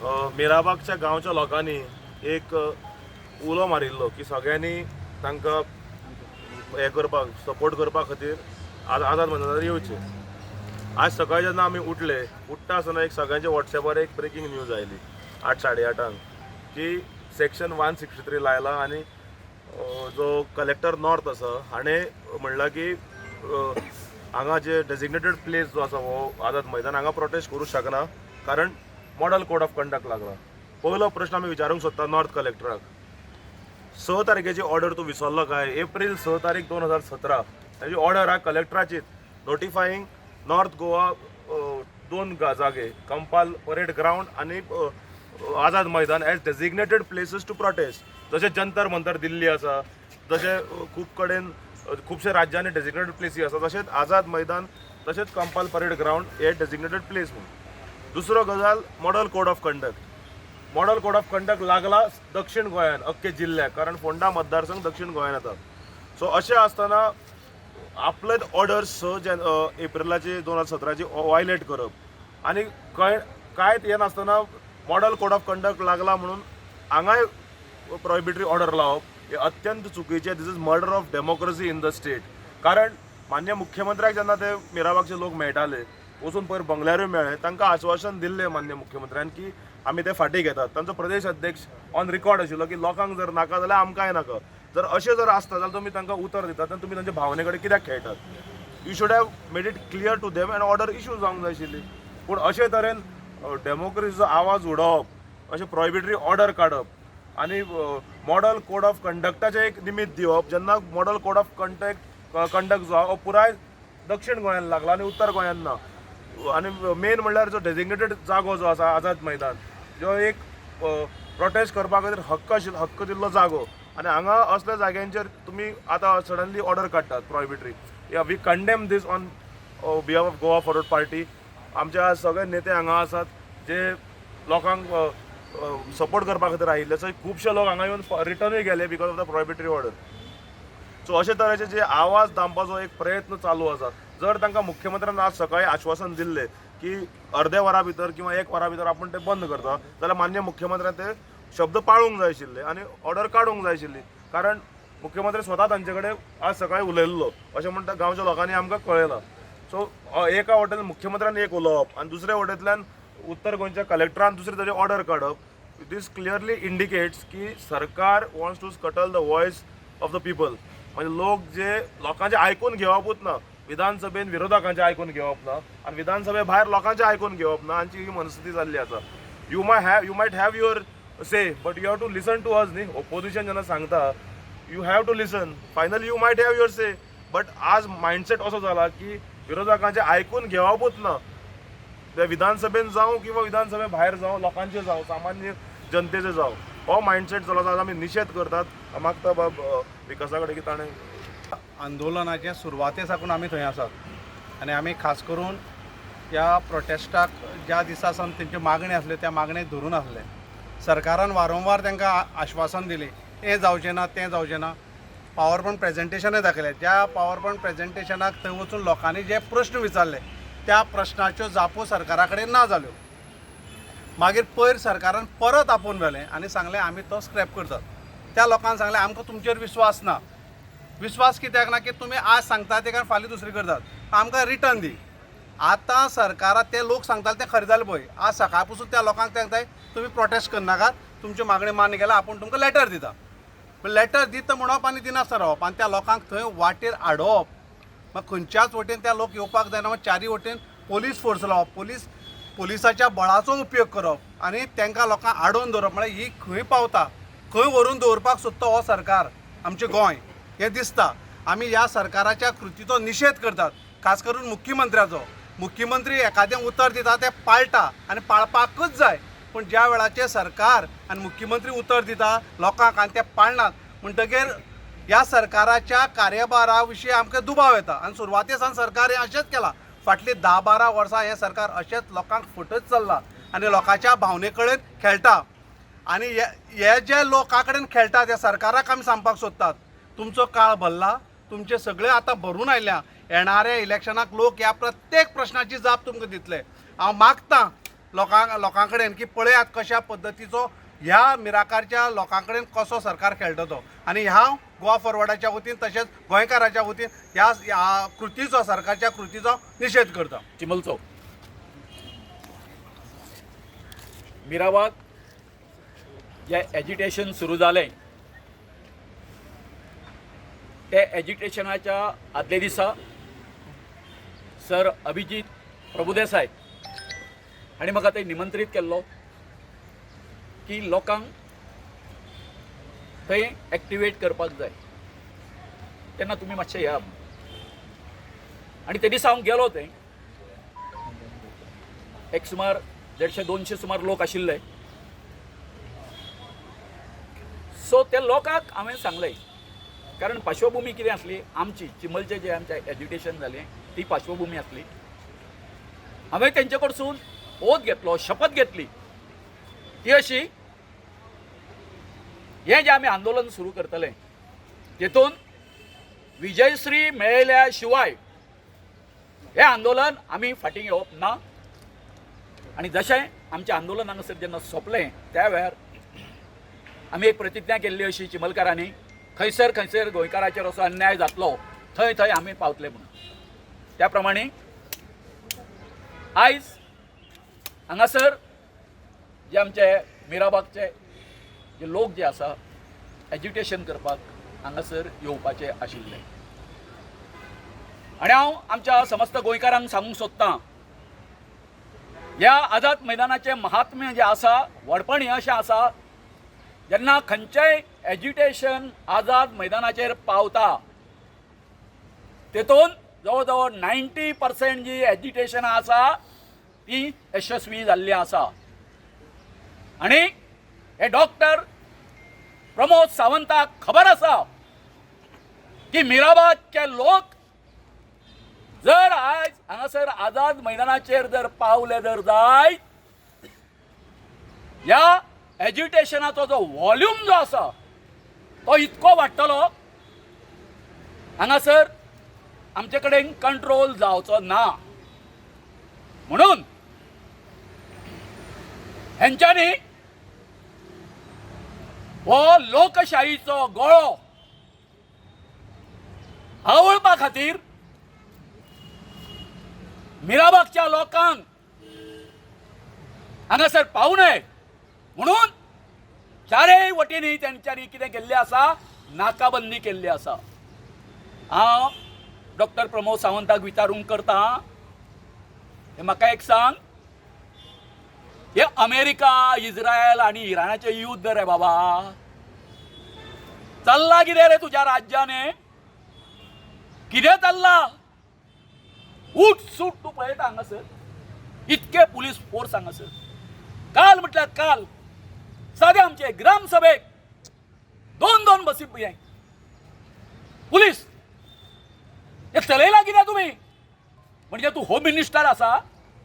मिराबागच्या गांवच्या लोकांनी एक उलो मारिल्लो की सगळ्यांनी तांकां हें करपाक, सपोर्ट करपा खातीर आझाद मैदानार येवचें. आज सकाळी जेन्ना आमी उठले, उठ्ठा आसतना एक सगळ्यांच्या वॉट्सॅपार एक ब्रेकींग न्यूज आयली 8, 8:30 की सेक्शन 163 लायला आनी जो कलेक्टर नॉर्थ आसा हाणें म्हणलां की हांगा जे डेजिग्नेटेड प्लेस जो आसा हो आझाद मैदान, हांगा प्रोटेस्ट करूं शकना कारण मॉडल कोड ऑफ कंडक्ट लागला. पयलो प्रश्न आमी विचारूंक सोदता नॉर्थ कलेक्टराक, 6 तारखेची ऑर्डर तूं विसरलो काय? एप्रील 6 तारीख 2017 ताजी ऑर्डर आहा कलेक्टराचीच, नोटिफाईंग नॉर्थ गोवा दोन जागे, कंपाल परेड ग्रावंड आनी Azad Maidan as designated places to protest. जशें जंतर मंतर दिल्ली आसा, जशें खूब कडेन खुबशे राज्यांनी डेजिग्नेटेड प्लेसी आसा, तशेंच आझाद मैदान तशेंच कंपाल परेड ग्रावंड हे डेजिग्नेटेड प्लेस म्हणून. दुसरो गजाल, model code of conduct. Model code of conduct लागला दक्षिण गोंयान अख्खे जिल्ल्याक, कारण फोंडा मतदारसंघ दक्षिण गोंयान येता. सो अशें आसतना आपलेच ऑर्डर 6 एप्रिलाची 2017ची वायलेट करप आनी खंय कांयच हें नासतना मॉडल कोड ऑफ कंडक्ट लागला म्हणून हांगाय प्रोहिबिटरी ऑर्डर लावप हे अत्यंत चुकीचें. This is murder of democracy in the state. कारण मान्य मुख्यमंत्र्याक जेन्ना ते मिराबागचे लोक मेळटाले, वचून पयर बंगल्यारूय मेळ्ळे, तांकां आश्वासन दिल्लें मान्य मुख्यमंत्र्यान की आमी ते फाटीं घेतात. तांचो प्रदेश अध्यक्ष ऑन रिकॉर्ड आशिल्लो की लोकांक जर नाका जाल्यार आमकांय नाका. जर अशें जर आसता जाल्यार तुमी तांकां उतर दितात आनी तुमी तांच्या भावने कडेन कित्याक खेळटात? You should have made it clear to them and order issue जावंक जाय आशिल्ली. पूण अशे तरेन डेमोक्रेसीचो आवाज उडोवप, अशें प्रोहिबिटरी ऑर्डर काडप आनी मॉडल कोड ऑफ कंडक्टाचें एक निमित्त दिवप, जेन्ना मॉडल कोड ऑफ कंडक्ट जो आहा हो पुराय दक्षिण गोंयान लागला आनी उत्तर गोंयान ना. आनी मेन म्हणल्यार जो डेजिग्नेटेड जागो जो आसा आझाद मैदान, जो एक प्रोटेस्ट करपा खातीर हक्क आशिल्लो, हक्क दिल्लो जागो, आनी हांगा असल्या जाग्यांचेर तुमी आतां सडनली ऑर्डर काडटात प्रोहिबिटरी. या, we condemn this on behalf of Goa Forward Party. आमचे सगळे नेते हांगा आसात जे लोकांक सपोर्ट करपा खातीर आयिल्ले. सो खुबशे लोक हांगा येवन रिटर्नूय गेले because of the prohibitory order. So अशे तरेचे जे आवाज दामपाचो एक प्रयत्न चालू आसा. जर तांकां मुख्यमंत्र्यान आज सकाळी आश्वासन दिल्लें की अर्द्या वरा भितर किंवा एक वरा भितर आपूण ते बंद करता, जाल्यार मान्य मुख्यमंत्र्यान ते शब्द पाळूंक जाय आशिल्ले आनी ऑर्डर काडूंक जाय आशिल्ली. कारण मुख्यमंत्री स्वता तांचे कडेन आज सकाळी उलयल्लो अशें म्हणटा गांवच्या लोकांनी आमकां कळयलां. सो एका वटेन मुख्यमंत्र्यान एक उलोवप आनी दुसऱ्या वटेंतल्यान उत्तर गोंयच्या कलेक्टरान दुसरे तरेचे ऑर्डर काडप, दीस क्लियरली इंडिकेट्स की सरकार wants to scuttle the voice of the people. म्हणजे लोक जे लोकांचे आयकून घेवपूच ना. विधानसभेन विरोधकांचे आयकून घेवप ना आनी विधानसभे भायर लोकांचे आयकून घेवप ना. आमची ही मनस्थिती जाल्ली आसा. You might have your say, but you have to listen to us न्ही. ओपोजिशन जेन्ना सांगता, you have to listen. Finally you might have your say, but आज मायंडसेट असो जाला की विरोधकांचे आयकून घेवपूच ना. ते विधानसभेन जावं किंवा विधानसभे भायर जावं, लोकांचे जावं, सामान्य जनतेचे जावं, हो मायंडसेट जालो. आज आमी निशेध करतात. मागता बाब विकासा कडेन की ताणें आंदोलनाचे सुरवाते साकून आमी थंय आसात आनी आमी खास करून ह्या प्रोटेस्टाक ज्या दिसा सावन तेंच्यो मागणी आसल्यो, त्या मागणेक धरून आसले. सरकारान वारंवार तांकां आश्वासन दिलें, हें जावचें ना, तें जावचें ना. पावर पॉयंट प्रेजेंटेशनय दाखयलें. ज्या पावर पॉयंट प्रेजेंटेशनाक थंय वचून लोकांनी जे प्रश्न विचारले, त्या प्रश्नाच्यो जापो सरकारा कडेन ना जाल्यो. मागीर पयर सरकारान परत आपोवन व्हेलें आनी सांगलें, आमी तो स्क्रॅप करतात. त्या लोकांक सांगलें, आमकां तुमचेर विस्वास ना. विस्वास कित्याक ना की तुमी आज सांगतात ते कारण फाल्यां दुसरी करतात. आमकां रिटर्न दी. आतां सरकाराक ते लोक सांगताले तें खरें जालें पळय. आज सकाळ पसून त्या लोकांक ते सांगताय, तुमी प्रोटेस्ट करनाकात, तुमच्यो मागण्यो मान्य केल्या, आपूण तुमकां लेटर दिता. लेटर दिता म्हणप आनी दिनासतना रावप आनी त्या लोकांक थंय वाटेर आडोवप. मागीर खंयच्याच वटेन त्या लोक येवपाक जायना. मागीर चारी वटेन पोलीस फोर्स लावप, पोलिसाच्या बळाचो उपयोग करप आनी तांकां लोकांक आडोवन दवरप म्हळ्यार ही खंय पावता, खंय व्हरून दवरपाक सोदता हो सरकार आमचें गोंय हें दिसता. आमी ह्या सरकाराच्या कृतीचो निशेध करतात, खास करून मुख्यमंत्र्याचो. मुख्यमंत्री एखादें उतर दिता तें पाळटा आनी पाळपाकूच जाय. पूण ज्या वेळाचेर सरकार आनी मुख्यमंत्री उतर दिता लोकांक आनी ते पाळनात म्हणटगीर ह्या सरकाराच्या कार्यभारा विशीं आमकां दुबाव येता. आनी सुरवाते सावन सरकार हें अशेंच केलां. फाटलीं 10-12 वर्सां हें सरकार अशेंच लोकांक फटत चल्लां आनी लोकांच्या भावने कडेन खेळटा. आनी हे जे लोकां कडेन खेळटा, त्या सरकाराक आमी सांगपाक सोदतात, तुमचो काळ भरला. तुमचे सगळे आतां भरून आयल्या. येणाऱ्या इलेक्शनाक लोक ह्या प्रत्येक प्रश्नाची जाप तुमकां दितले. हांव मागतां. लोकां कडेन की पळयात कशा पद्दतीचो ह्या मिराकारच्या लोकां कडेन कसो सरकार खेळटा तो. आनी हांव गोवा फॉरवर्डाच्या वतीन तशेंच गोंयकाराच्या वतीन ह्या कृतीचो, सरकारच्या कृतीचो निशेध करता. चिमलचो मिराबाग जे एजिटेशन सुरू जालें ते एजिटेशनाच्या आदल्या दिसा सर अभिजीत प्रभुदेसाय हांणी म्हाका थंय निमंत्रीत केल्लो की लोकांक थंय एक्टिवेट करपाक जाय, तेन्ना तुमी मातशें येया. आनी ते दिसा हांव गेलो थंय, एक सुमार 150-200 सुमार लोक आशिल्ले. सो त्या लोकांक हांवें सांगलें, कारण पार्श्वभुमी कितें आसली आमची चिमलचें जें आमचें एज्युकेशन जालें ती पार्श्वभुमी आसली. हांवें तेंचे कडसून ओत घेतलो, शपथ घेतली ती अशी, हें जें आमी आंदोलन सुरू करतले तेतून विजयश्री मेळयल्या शिवाय हें आंदोलन आमी फाटीं घेवप ना. आनी जशें आमचें आंदोलन हांगासर जेन्ना सोंपलें त्या वेळार आमी एक प्रतिज्ञा केल्ली अशी चिमलकारांनी, खंयसर खंयसर गोंयकाराचेर असो अन्याय जातलो थंय थंय आमी पावतले म्हणून. त्या प्रमाणे आयज हांगासर जे आमचे मिराबागचे जे लोक जे आसा एज्युकेशन करपाक हांगासर येवपाचे आशिल्ले. आनी हांव आमच्या समस्त गोंयकारांक सांगूंक सोदतां, ह्या आझाद मैदानाचें महात्म्य जें आसा, व्हडपण हें अशें आसा, जेन्ना खंयचेय एज्युकेशन आझाद मैदानाचेर पावता तेतून जवळ जवळ 90% जी एज्युकेशनां आसा ती यशस्वी जाल्ली आसा. आनी हे डॉक्टर प्रमोद सावंताक खबर आसा की मिराबादचे लोक जर आयज हांगासर आझाद मैदानाचेर जर पावले जर जायत, ह्या एज्युटेशनाचो जो वॉल्यूम जो आसा तो इतको वाडटलो हांगासर आमचे कडेन कंट्रोल जावचो ना. म्हणून हेंच्यांनी हो लोकशाहीचो गळो आवळपा खातीर मिराबागच्या लोकांक हांगासर पावू नये म्हणून चारय वटेनी तेंच्यांनी कितें केल्लें आसा, नाकाबंदी केल्ली आसा. हांव डॉक्टर प्रमोद सावंताक विचारूंक करता, हे म्हाका एक सांग, हे अमेरिका, इस्रायल आनी इराणाचें युद्ध रे बाबा चल्ला कितें रे तुज्या राज्याने, कितें चल्ला? उठ सूट तूं पळयता हांगासर इतके पुलीस फोर्स हांगासर. काल म्हटल्यार काल सादे आमचे ग्रामसभेक 2-2 बसी हे पुलीस हे चलयला कितें तुमी? म्हणजे तूं होम मिनिस्टर आसा,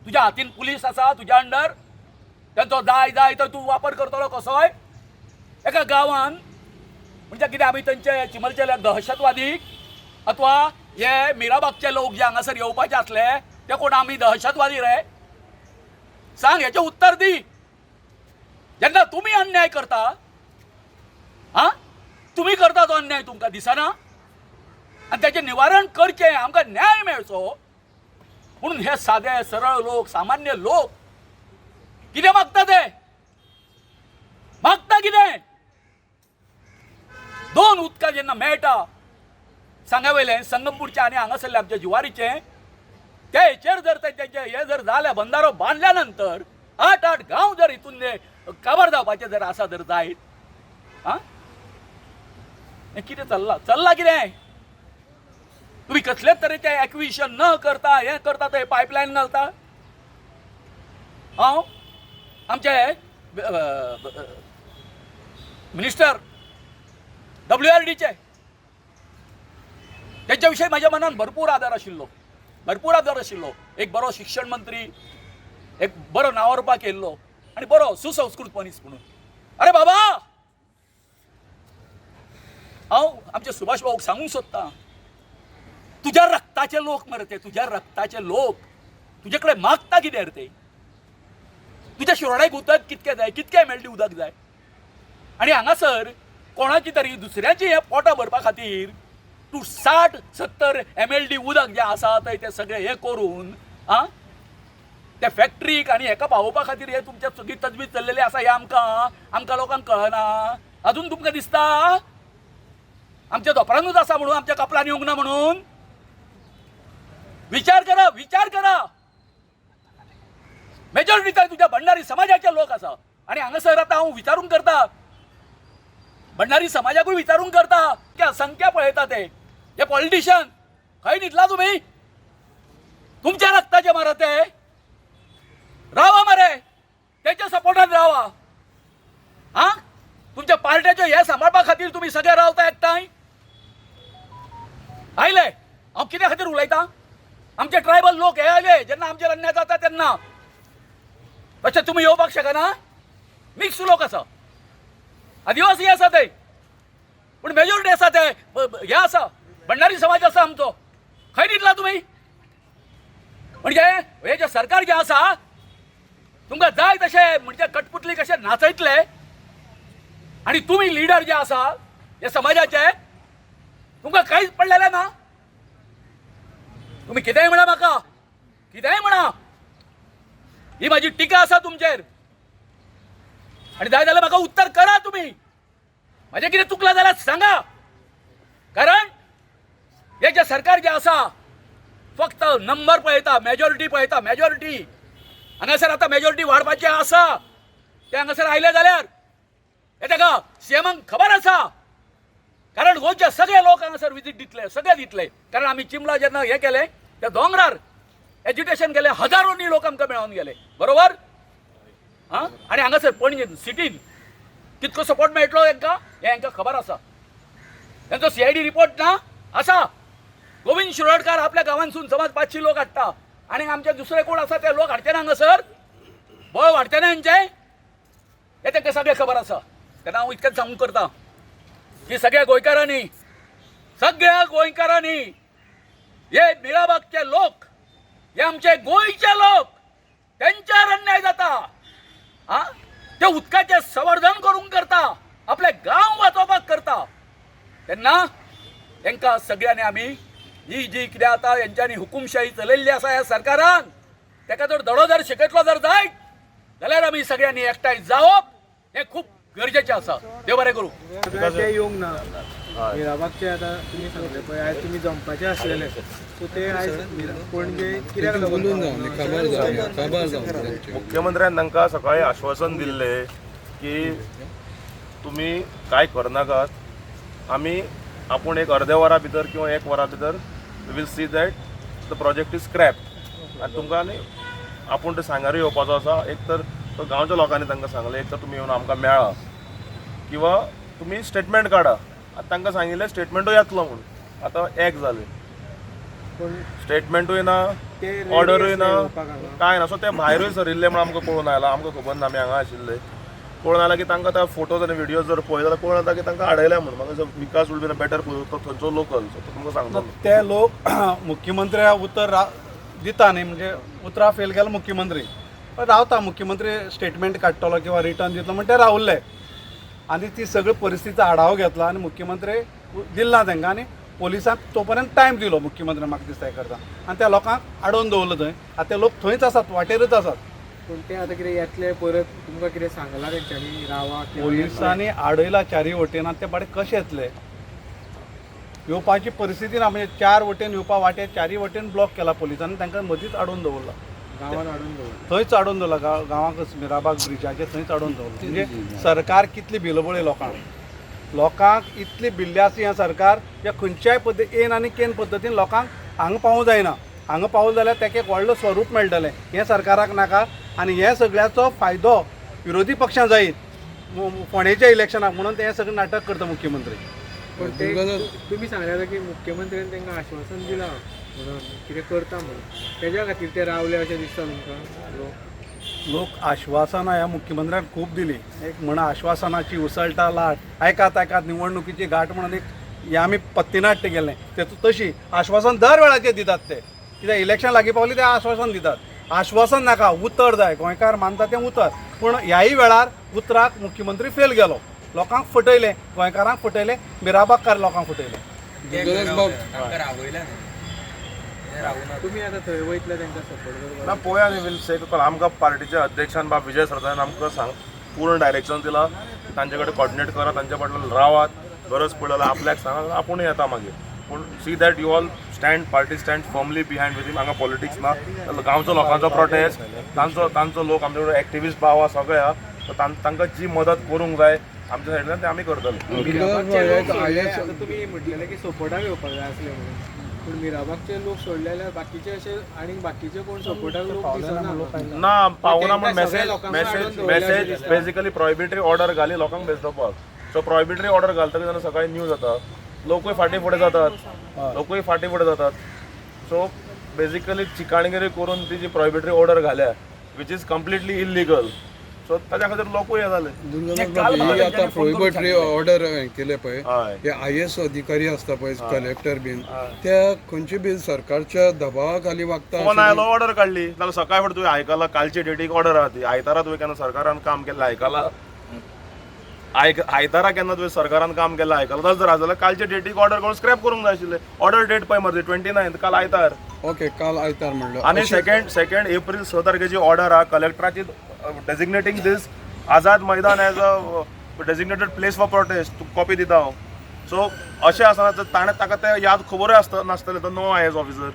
तुज्या हातीन पुलीस आसा, तुज्या अंडर तेंचो जाय जाय तर तूं वापर करतलो कसोय. एका गांवान म्हणजे कितें आमी तेंचे चिमलचे दहशतवादी अथवा हे मिराबागचे लोक जे हांगासर येवपाचे आसले ते कोण आमी दहशतवादी रे? सांग, हेचें उत्तर दी. जेन्ना तुमी अन्याय करता, आं, तुमी करता तो अन्याय तुमकां दिसना आनी तेचें निवारण करचें, आमकां न्याय मेळचो म्हणून हे सादे सरळ लोक, सामान्य लोक कितें मागता ते? मागता कितें? 2 उदकां जेन्ना मेळटा सांगा वयलें संगमपूरचें आनी हांगासरलें आमच्या जुवारीचें, ते हेचेर जर तेंचें हें जर जालें, बंदारो बांदल्या नंतर 8-8 गांव जर हितून काबार जावपाचें जर आसा जर जायत, आं, हें कितें चल्लां? चल्लां कितें? तुमी कसलेच तरेचें एक्विशन न करता हें करता, थंय पायपलायन घालता. हांव आमचे मिनिस्टर WRDचे तेंच्या विशयी म्हज्या मनान भरपूर आदार आशिल्लो, भरपूर आदार आशिल्लो. एक बरो शिक्षण मंत्री, एक बरो नांवारुपाक येयल्लो आनी बरो सुसंस्कृत मनीस म्हणून. अरे बाबा, हांव आमच्या सुभाष भाऊक सांगूंक सोदतां, तुज्या रक्ताचे लोक मरे ते, तुज्या रक्ताचे लोक तुजे कडेन मागता कितें रे ते? तुज्या शिरोड्याक उदक कितकें जाय, कितकें एमएलडी उदक जाय? आनी हांगासर कोणाची तरी दुसऱ्याची हे पोटां भरपा खातीर तूं 60-70 एमएलडी उदक जें आसा थंय तें सगळें हें करून आं त्या फॅक्टरीक आनी हेका पावोवपा खातीर हे तुमच्या सगळी तजवीज चल्लेली आसा. हें आमकां आमकां लोकांक कळना अजून. तुमकां दिसता आमच्या धोपरानूच आसा म्हणून, आमच्या कपलान येवंक ना म्हणून. विचार करा, विचार करा. मेजॉरिटी तुज्या भंडारी समाजाचे लोक आसा. आनी हांगासर आतां हांव विचारून करता, भंडारी समाजाकूय विचारून करता, त्या संख्या पळयता ते. हे पॉलिटिशियन खंय न्हिदला तुमी? तुमच्या रक्ताचे मारत ते. रावा मरे, तेच्या सपोर्टान रावा. हा, तुमच्या पार्ट्याच्यो हे सांबाळपा खातीर तुमी सगळे रावता एकठांय आयले. हांव कित्या खातीर उलयतां? आमचे ट्रायबल लोक हे आयले जेन्ना आमचेर अन्याय जाता तेन्ना. तशें तुमी येवपाक शकना. मिक्स लोक आसा, आदिवासी आसा ते, पूण मेजॉरिटी आसा ते हे आसा, भंडारी समाज आसा आमचो. खंय न्हिदला तुमी? म्हणजे हे जे सरकार जे आसा तुमकां जाय तशें म्हणजे कटपुतली कशे नाचयतले. आनी तुमी लिडर जे आसा हे समाजाचे, तुमकां कांयच पडलेलें ना. तुमी कितेंय म्हणा, म्हाका कितेंय म्हणा, ही म्हाजी टिका आसा तुमचेर. आनी जाय जाल्यार म्हाका उत्तर करा तुमी, म्हाजें कितें चुकलां जाल्यार सांगा. कारण हे जे सरकार जे आसा फक्त नंबर पळयता, मेजॉरिटी पळयता, मेजॉरिटी. हांगासर आतां मेजॉरिटी वाडपाची आसा. ते हांगासर आयले जाल्यार हे ताका सीएमाक खबर आसा, कारण गोंयचे सगळे लोक हांगासर विजीट दितले, सगळे दितले. कारण आमी चिमला जेन्ना हें केलें, त्या दोंगरार एज्युकेशन केलें, हजारोंनी लोक आमकां मेळोन गेले, बरोबर? आं, आनी हांगासर पणजे सिटीन कितको सपोर्ट मेळटलो तांकां हें हांकां खबर आसा. तांचो सीआयडी रिपोर्ट ना आसा. गोविंद शिरोडकार आपल्या गांवांतसून समज 500 लोक हाडटा आनी आमचे दुसरे कोण आसा ते लोक हाडचे ना हांगासर, बळ वाडचे ना हेंचें, हें तांकां सगळें खबर आसा. तेन्ना हांव इतकेंच सांगूंक करता की सगळ्या गोंयकारांनी, सगळ्या गोंयकारांनी, हे मिराबागचे लोक, हे आमचे गोंयचे लोक, तेंच्यार अन्याय जाता. आ, ते उदकाचें संवर्धन करूंक करता, आपले गांव वाचोवपाक करता. तेन्ना तांकां सगळ्यांनी आमी ही जी कितें आतां हेंच्यांनी हुकुमशाही चलयल्ली आसा ह्या सरकारान, ताका जर धडो जर शिकयतलो जर जायत जाल्यार आमी सगळ्यांनी एकठांय जावप हें खूब गरजेचें आसा. देव बरें करूं. ते येवंक ना मिराबागचे. आतां तुमी सांगले पळय, आयज तुमी जमपाचे आसलेले, सो ते आयज पणजे कित्याक लागून? काबार जावं, काबार जावं. मुख्यमंत्र्यान तांकां सकाळी आश्वासन दिल्लें की तुमी कांय करनाकात, आमी आपूण एक अर्द्या वरा भितर किंवा एक वरा भितर will see that the project is scrap. आनी तुमकां आनी आपूण ते सांगारूय येवपाचो आसा. एक तर तो गांवच्या लोकांनी तांकां सांगलें, एक तर तुमी येवन आमकां मेळा किंवा तुमी स्टेटमेंट काडा. आतां तांकां सांगिल्लें स्टेटमेंटूय येतलो म्हूण. आतां एक जालें. पूण स्टेटमेंटूय ना, ते ready ऑर्डरूय ना, आसले येवपाक हांगा? कांय ना. सो ते भायरूय सरिल्ले म्हूण आमकां कळून आयलां. आमकां खबर ना, आमी हांगा आशिल्ले. कळून आयलां की तांकां त्या फोटोज आनी व्हिडियोज जर पळयत जाल्यार कळून येता की तांकां आडयल्या म्हणून. म्हाका दिसता विकास will be better, तो थंयचो लोकल, सो तो तुमकां सांगतलो. ते लोक मुख्यमंत्र्या उतर दिता न्ही, म्हणजे उतरां फेल गेलो मुख्यमंत्री, पण रावता. मुख्यमंत्री स्टेटमेंट काडटलो किंवा रिटर्न दितलो म्हण ते रावल्ले. आनी ती सगळी परिस्थितीचो आढावो घेतला आनी मुख्यमंत्री दिल ना तांकां. आनी पोलिसांक तो पर्यंत टायम दिलो मुख्यमंत्र्यान, म्हाका दिसता हें करता. आनी त्या लोकांक आडोवन दवरलो थंय. आतां ते लोक थंयच आसात, वाटेरच आसात. पूण ते आतां कितें येतले परत? तुमकां कितें सांगलां तेंच्यांनी, रावा किंवा? पोलिसांनी आडयला चारी वटेन. आनी ते बाडे कशे येतले? येवपाची परिस्थिती ना. म्हणजे चार वटेन येवपा वाटे चारी वटेन ब्लॉक केला पोलिसांनी, तांकां मदींच आडोवन दवरला. गांवान हाडून दवरला? थंयच आडोवन दवरला. गांवांकच, मिराबाग ब्रिजाचेर थंयच आडोवन दवरला. म्हणजे सरकार कितली भिलबळी लोकांक, लोकांक इतली भिल्ले आसा हें सरकार. ह्या खंयच्याय पद्दती येन आनी केन पद्दतीन लोकांक हांगा पावूंक जायना. हांगा पावलो जाल्यार ताका एक व्हडलो स्वरूप मेळटलें, हें सरकाराक नाका. आनी हे सगळ्याचो फायदो विरोधी पक्षां जायत फोंडेच्या इलेक्शनाक म्हणून ते हें सगळें नाटक करता मुख्यमंत्री. पण ते तुमी सांगले आतां की मुख्यमंत्र्यान तांकां आश्वासन दिलां म्हणून कितें करता म्हणून, तेज्या खातीर ते रावले अशें दिसता तुमकां लोक? लोक आश्वासनां ह्या मुख्यमंत्र्यान खूब दिली. एक म्हणा, आश्वासनाची उसळटा लाट, आयकात आयकात निवडणुकीची घाट म्हणून एक हें आमी पत्तिनाट्य केलें. तेतूंत तशी आश्वासन दर वेळाचेर दितात ते. कित्याक इलेक्शन लागीं पावली ते आश्वासन दितात. आश्वासन नाका, उतर जाय. गोंयकार मानता तें उतर. पूण ह्याय वेळार उतराक मुख्यमंत्री फेल गेलो. लोकांक फटयलें, गोंयकारांक फटयलें, मिराबागकार लोकांक फटयलें. दुर्गादास बाब, तुमी आतां थंय वयतले तांकां सपोर्ट करपाक? ना, पळोवया न्ही, वील से. आमकां पार्टीच्या अध्यक्षान बाब विजय सरदेसायान आमकां सांग पूर्ण डायरेक्शन दिला, तांचे कडेन कॉर्डिनेट करा, तांच्या फाटल्यान रावात, गरज पडली जाल्यार आपल्याक सांगा, आपूण येता मागीर. पूण see that you all stand, party stand firmly behind with. हांगा पॉलिटिक्स ना. गांवचो लोकांचो प्रोटेस्ट, तांचो तांचो लोक आमचे कडेन एक्टिविस्ट भाव आसा, सगळे आहा. सो तांकां जी मदत करूंक जाय आमच्या सायडींतल्यान ते आमी करतले. दुर्गादास बाब, मिराबागचे लोक एक सोडले, IS आतां तुमी म्हटलेले की सपोर्टाक येवपाक जाय आसले म्हणून, पूण मिराबागचे लोक सोडले जाल्यार बाकीचे अशे आनीक बाकीचे कोण सपोर्टाक लोक दिसना. ना, पावना म्हण तांकां सगळ्या मॅसेज लोकांक हाडून मॅसेज दवरल्या अशें मॅसेज दिसता. बेसिकली प्रोहिबिटरी ऑर्डर घाली लोकांक बेजोवपाक. सो प्रोहिबिटरी ऑर्डर घालतकीर जेन्ना सकाळी न्यूज जाता, लोकूय फाटीं फुडें जातात, लोकूय फाटीं फुडें जातात. सो बेसिकली चिकाणगिरी करून ती जी प्रोहिबिटरी ऑर्डर घाल्या, which is completely illegal, so ताच्या खातीर लोकूय हे जाले. दुर्गादास काल बाब, म्हाका ही आतां तेंच्यांनी फोन करून प्रोहिबिटरी सांगलें. ऑर्डर केले पळय, हय. हे IAS अधिकारी आसता पळय, कलेक्टर बीन, त्या खंयचे बीन सरकारच्या दबावा खाली वागता फोन अशें आयलो, ऑर्डर काडली. जाल्यार सकाळी फुडें तुवें आयकलां, कालचे डेटीक ऑर्डर आहा ती. आयतारा तुवें केन्ना सरकारान काम केल्लें आयकलां? आयतारा केन्ना तुवें सरकारान काम केल्लें आयकलां? तशें जर आसा जाल्यार कालचे डेटीक ऑर्डर करून स्क्रॅप करूंक जाय आशिल्लें. ऑर्डर डेट पळय मरे, 29, काल आयतार. ओके, काल आयतार म्हणलं. आनी सेकंड सेकंड एप्रील 6 तारखेची ऑर्डर आहा कलेक्टराची, designating this Azad Maidan as a designated place for protest. तुका कॉपी दिता हांव. सो अशें आसना तर ताणें ताका तें याद खबरूय आसता नासतलें. तो नवो IAS officer,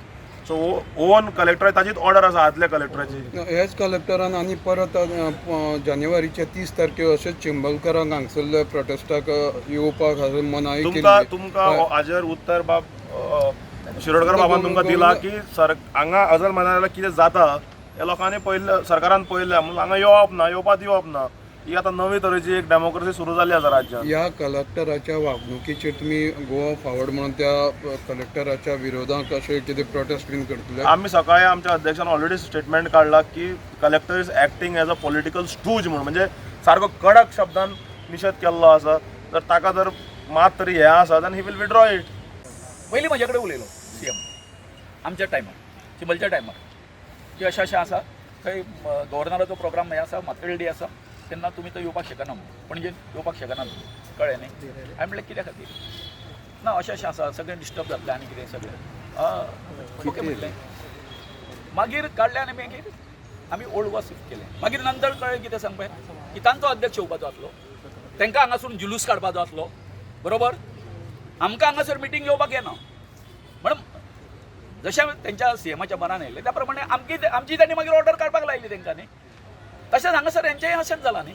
so own collector, ताचीच ऑर्डर आसा आदल्या कलेक्टराची. ह्याच कलेक्टरान आनी परत जानेवारीच्या 30 तारखेर अशेंच चिंबलकरांक हांगसरल्या प्रोटेस्टाक येवपाक हांगा मनाई तुमकां केल्ली. तुमकां हाजेर उत्तर बाब शिरोडकर बाबान तुमकां दिला की सर हांगा आझाद मैदानार कितें जाता हे लोकांनी पळयल्लें, सरकारान पळयल्लें, म्हणून हांगा येवप ना, येवपा दिवप ना. ही आतां नवी तरेची एक डेमोक्रेसी सुरू जाल्ली आसा राज्यांत. ह्या कलेक्टराच्या वागणुकीचेर तुमी गोवा फॉरवर्ड म्हणून त्या कलेक्टराच्या विरोधात अशें कितें प्रोटेस्ट बीन करतले? आमी सकाळी आमच्या अध्यक्षान ऑलरेडी स्टेटमेंट काडला की collector is acting as a political stooge म्हणून, म्हणजे सारको कडक शब्दान निशेध केल्लो आसा. जर ताका जर मात तरी हें आसा then he will withdraw it. पयलीं म्हजे कडेन उलयलो सीएम आमच्या टायमार, चिंबलच्या टायमार, की अशें अशें आसा, थंय गव्हर्नराचो प्रोग्राम हें आसा, माथेल डे आसा, तेन्ना तुमी थंय येवपाक शकना म्हणून, पणजेन येवपाक शकना तुमी, कळ्ळें न्ही? हांवें म्हणलें कित्या खातीर? ना, अशें अशें आसा, सगळें डिस्टर्ब जातलें आनी कितें सगळें. ओके म्हटलें. मागीर काडलें आनी मागीर आमी ओल्ड गोवा शिफ्ट केलें. मागीर नंतर कळ्ळें कितें सांग पळय की तांचो अध्यक्ष येवपाचो आसलो, तांकां हांगासून जुलूस काडपाचो आसलो, बरोबर? आमकां हांगासर मिटींग घेवपाक येना म्हणून जशें तेंच्या सीएमाच्या मनान येयलें त्या प्रमाणे आमची आमची तांणी मागीर ऑर्डर काडपाक लायली तेंकां न्ही. तशेंच हांगासर हेंचेंय अशेंच जालां न्ही.